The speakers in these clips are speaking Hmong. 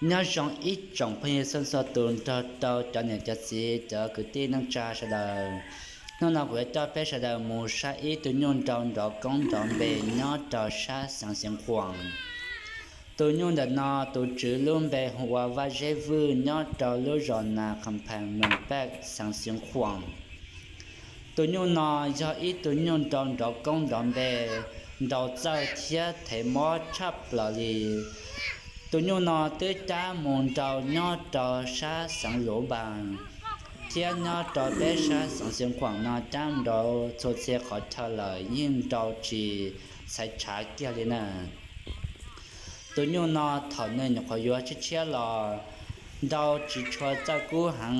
Nyob zoo ib tsoom phooj ywg txhua txhua tus nrog rau cov niam cov txiv cov kwv tij neej tsa sawv daws. Hnub no kuv yuav coj peb sawv daws mus saib ib tug nyuj nrau nrov koob nrov npe nyob rau sab xeev Xeev Khuam. Tus nyuj ntawm no tus tswv lub npe hu ua Vaj Zeb Vwj nyob rau lub zos Nas Qhas Phees, moos Paj, xeev Xeev Khuam. Tus nyuj no yog ib tug nyuj nrau nrov koob nrov npe, nrau txawj thiab thev mob tshaj plaws li. Tus nyuj no twb cab mus nrau nyob rau sab xeev Luv Npas thiab nyob rau peb sab xeev Xeev Khuam no cab nrau txhua txhia qhov chaw lawm yeej nrau tsis txhais tshav kiag li na. Tus nyuj no thaum nws nyuam qhuav yuav tshiab tshiab los nrau tsis tshua txawj kub heev.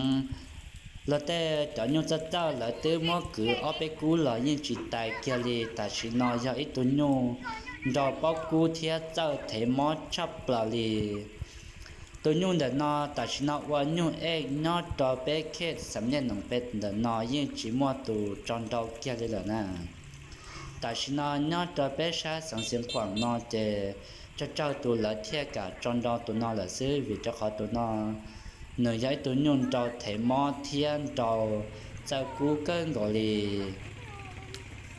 Luag tej cov nyuj txawj txawj lawv twb muab kwv ob peb kub los yeej tsis tais kiag li. Tam sim no yog ib tug nyuj nrau paub kub thiab txawj thev mob tshaj plaws li. Tus nyuj ntawm no tam sim no ua nyuj ej nyob rau peb khej Xam Nyej Noom Pes ntawm no yeej tsis muaj tus tso nrau kiag li lawm na. Tam sim no nyob rau peb sab xeev Xeev Khuam no ces tsawg tsawg tus lawv thiaj kam tso nrau tus no lawm xwb, vim rau qhov tus no nws yog ib tug nyuj nrau thev mob thiab nrau txawj kub kawg nkaus li.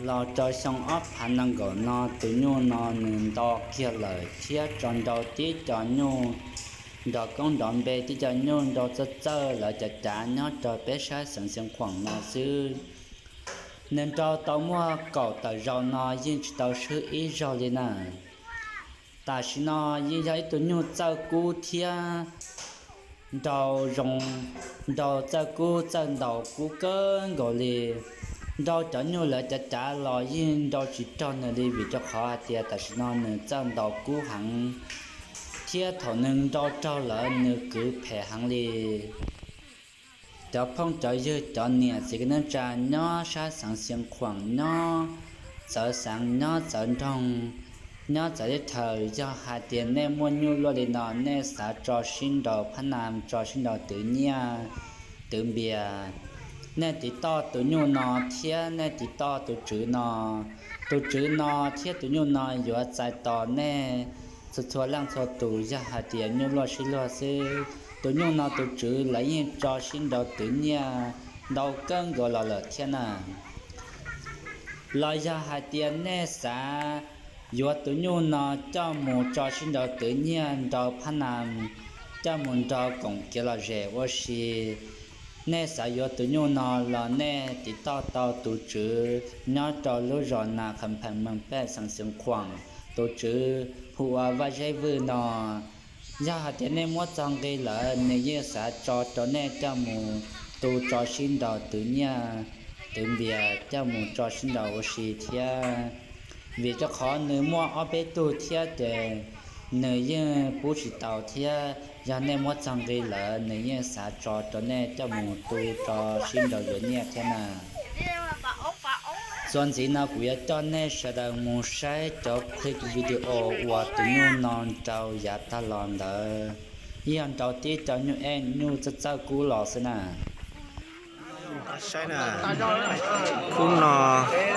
Los rau xyoo ob phav nees nkaum no tus nyuj no nws nto kiag lawm thiab tso nrau tib co nyuj nrov koob nrov npe, tib co nyuj nrau txawj txawj lawv cav cav nyob rau peb sab xeev Xeev Khuam no xwb. Nws nrau tau muaj kaum tawm zaus no yeej tsis tau swb ib zaug li na. Tam sim no yeej yog ib tug nyuj txawj kub thiab nrau zoo, nrau txawj kub txawj ntaus kub kawg nkaus li. Nrau cov nyuj lawv cav cav los yeej nrau tsis raug nws li, vim rau qhov hais tias tam sim no nws txawj ntaus kub heev, thiab thaum nws nrau raug lawm nws kwv phem heev li. Cov phooj cov ywg cov niam txiv kwv tij neej tsa nyob sab xeev Xeev Khuam, nyob txawv xeev nyob txawv nroog, nyob txawv teb chaws, yog hais tias nej muaj nyuj luaj li no nej xav tso sib nrau phab nas, tso sib nrau twv nyiaj twv npias, nej tiv toj tus nyuj no thiab nej tiv toj tus tswv no. Tus tswv no thiab tus nyuj no yuav txais tos nej txhua txhua leej txhua tus yog hais tias nyuj luaj sib luag xwb. Tus nyuj no tus tswv lawv yeej tso sib nrau twv nyiaj ntau kawg nkaus los lawm thiab na. Los yog hais tias nej xav yuav tus nyuj no coj mus tso sib nrau twv nyiaj nrau phab nas, coj mus nrau koom kev lom zem ua si, nej xav yuav tus nyuj no los nej tiv toj tau tus tswv nyob rau lub zos Nas Qhas Phees, moos Paj, xeev Xeev Khuam. Tus tswv hu ua Vaj Zeb Vwj no. Yog hais tias nej muab txog nqi lawm nws yeej xav tso rau nej coj mus tu tso sib nrau twv nyiaj twv npias, coj mus tso sib nrau ua si thiab. Vim rau qhov nws muaj ob peb tug thiab ces nws yeej pub tsis tau thiab. Yog nej muab txog nqi lawm nws yeej xav tso rau nej coj mus tu tso sib nrau yuav nyiaj thiab na. Txuas ntxiv no kuv yuav coj nej sawv daws mus saib cov clip video uas tus nyuj no nrau yav tag los ntawd, yog nrau tib co nyuj ej nyuj txawj txawj kub los xwb na. Saib na, khub no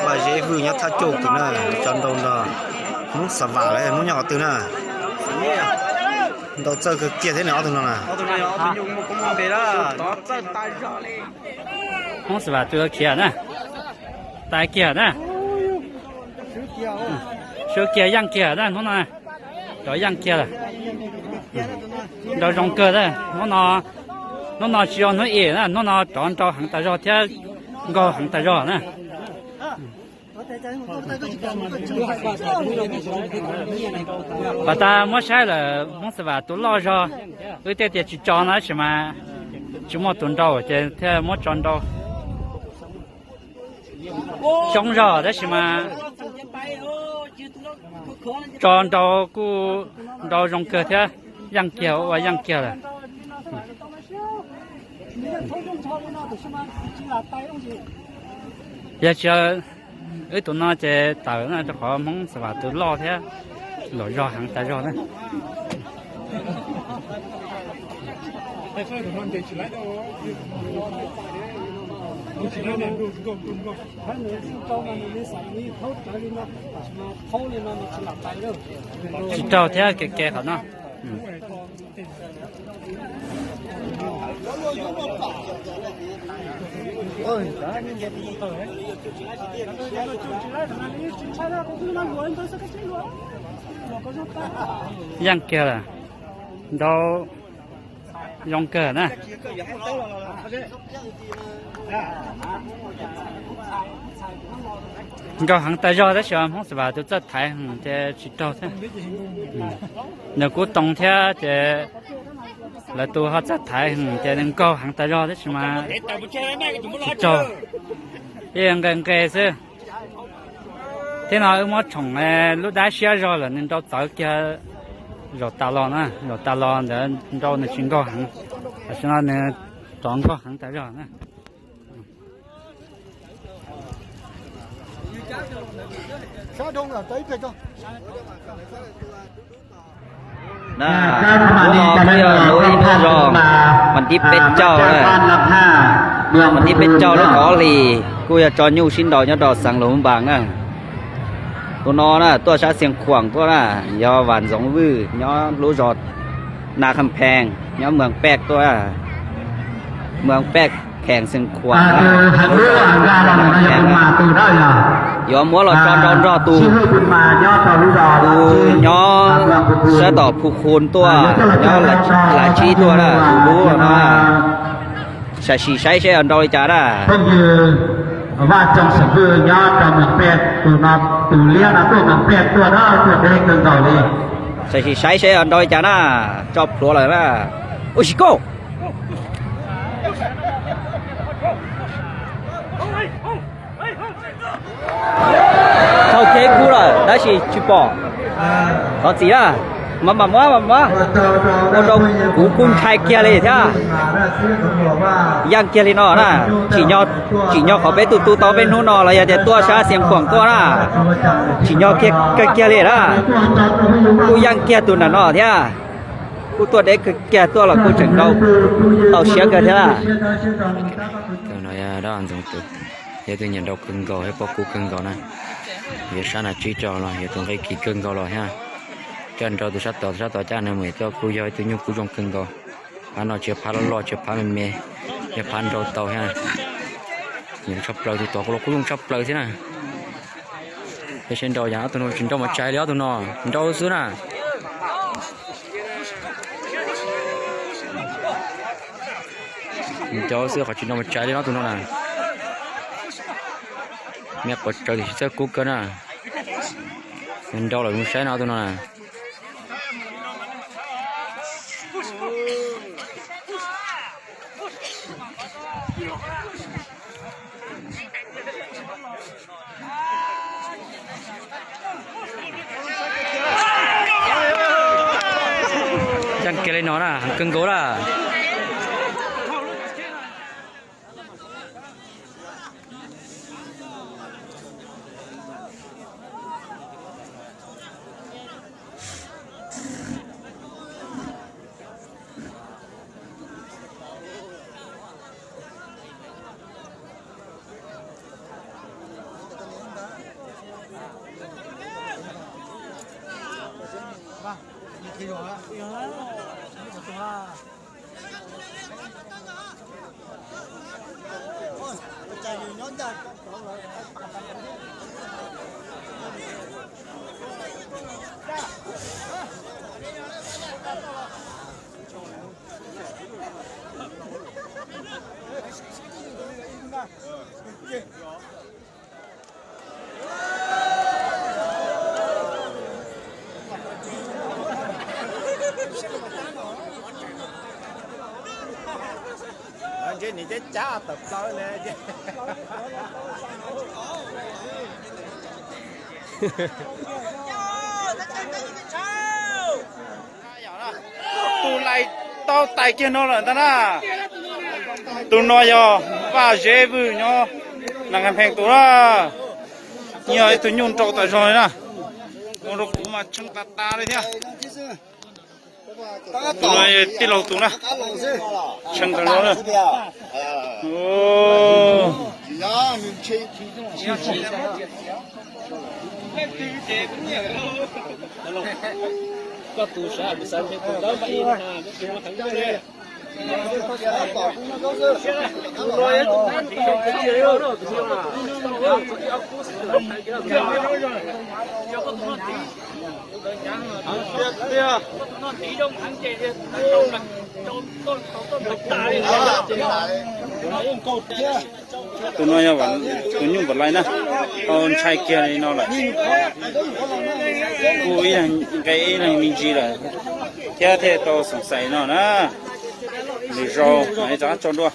Vaj Zeb Vwj nyob Thaj Cuj Kws na, tso nrau nrog Hmoob Xa Vam lawm, Hmoob nyob qhov twg na? Nrau txawj kawg kiag thiab ne ob tug no na. Hmoob Xa Vam tus khiav na, tais kiag na, sub kiag yeej kiag na, hnub no rov yeej kiag lawm. Nrau zoo kawg na, hnub no, hnub no tsis yog hnub im na, hnub no rov nrau heev tas zog thiab nkaug heev tas zog na. Pas tas muab saib lawm Hmoob Xa Vam tus loj zog, wb tej tias tsis tso no tab sis mas tsis muaj tus nrau ces thiaj muab tso nrau. Xyoob zog tab sis mas tso nrau kuj nrau zoo kawg thiab, yeej kiag ua yeej kiag lawm. Yog tsis wb tus no ces tawm na, rau qhov Hmoob Xa Vam tus loj thiab los zog heev tas zog na. Tsis raug thiab, ke ke qhov no. Yeej kiag lawm. Nrau zoo kawg na. Nkaug heev tas zog tab sis Hmoob Xav Vam tus txawj thaiv ces tsis raug thiab. Nws kuj too thiab ces lawv tus ho txawj thaiv ces nws nkaug heev tas zog tab sis mas tsis raug. Ib nqe nqe xwb. Thiab no wb muab tshoom lub dab siab zog lawm nws nrau txawv kiag zaum tas los na, zaum tas los ntawd nrau nws tsis nkaug heev, tam sim no nws rov nkaug heev tas zog na. Hnub no kuj yog hnub ib hnub zoo, vas thib peb caug, vas thib peb caug lub kaum ob hlis kuj yog tso nyuj sib nraus nyob rau xeev Luang Prabang na. Tus no na tuaj sab Xeev Khuam tuaj na, yog Vam Ntxoov Vwj nyob lub zos Na Kham Pheej nyob Mws Pej tuaj, Mws Pej kheem Xeev Khuam. Yuav muab los tso nrau nrog tus, tus nyob sab tom Phu Khun tuaj, nyob Lav Tsib tuaj na, tus lub no. Sam sim saib seb nrau li cas na. Sam sim saib seb nrau li cas na. Tso plhuav lawm na. Ua tsis koj. Thauj kiag ib khub lawm tab sis tsis pom. Thov txim na. Mas mam muab, mam muab. Ua rau kuv kuj ntshai kiag li thiab. Yeej kiag li no na. Tsim nyog qhov peb tuaj tu tau peb hnub no los yog tias tuaj sab Xeev Khuam tuaj na, tsim nyog kiag kiag li na. Kuj yeej kiag tus nram no thiab. Kuj tuaj deb kiag tuaj los kuj tseem nrau tau siab kawg thiab na. Tus no yog dab ntxoov tus, yog tus nyiam nrau kawg nkaus thiab pob kub kawg nkaus na. Yog sab Na Tsib tso los yog tus nqi kis kawg nkaus los thiab. Coj nrau tus sab tod, tus sab tod caj nws mus tuaj kuj yog ib tug nyuj kub zoo kawg nkaus. Phab no tsis yog phab loj loj, tsis yog phab me me, yog phab nrau tau thiab. Nyiam tshaj plaws tus tod los kuj zoo tshaj plaws thiab na. Peb saib nrau yog ob tug no tsis nrau mas tsais li ob tug no, nrau xwb na. Nrau xwb qhov tsis nrau mas tsais li ob tug no na. Me pov tsawg tiam sis txawj kub kawg na. Nrau lawm mus saib no ob tug no na. Yeej kiag li no na, heev kawg nkaus na. Ntshe nws cab cab tawm plaws li. Tus lais tau tais kiag no lawm ntag na. Tus no yog Vaj Zeb Vwj nyob Nas Khas Pheej tus na. Yog ib tug nyuj nrau tas zog li na. Ua rau kuv mas tshee tas tas li thiab. Tus no tij laug tus na. Tshee tas zog na. Koj tus sawv, tus sawv ntshe tus ntawd npaj ib na, koj tsis muaj heev li. Tus no yog tus nyuj npam lais na, tau ntshai kiag li no lawm. Kuj ib leeg nqe ib leeg me ntsis lawm, thiab thiaj tau xoom xaim no na. Lwm zaus mam li rov qab tso dua.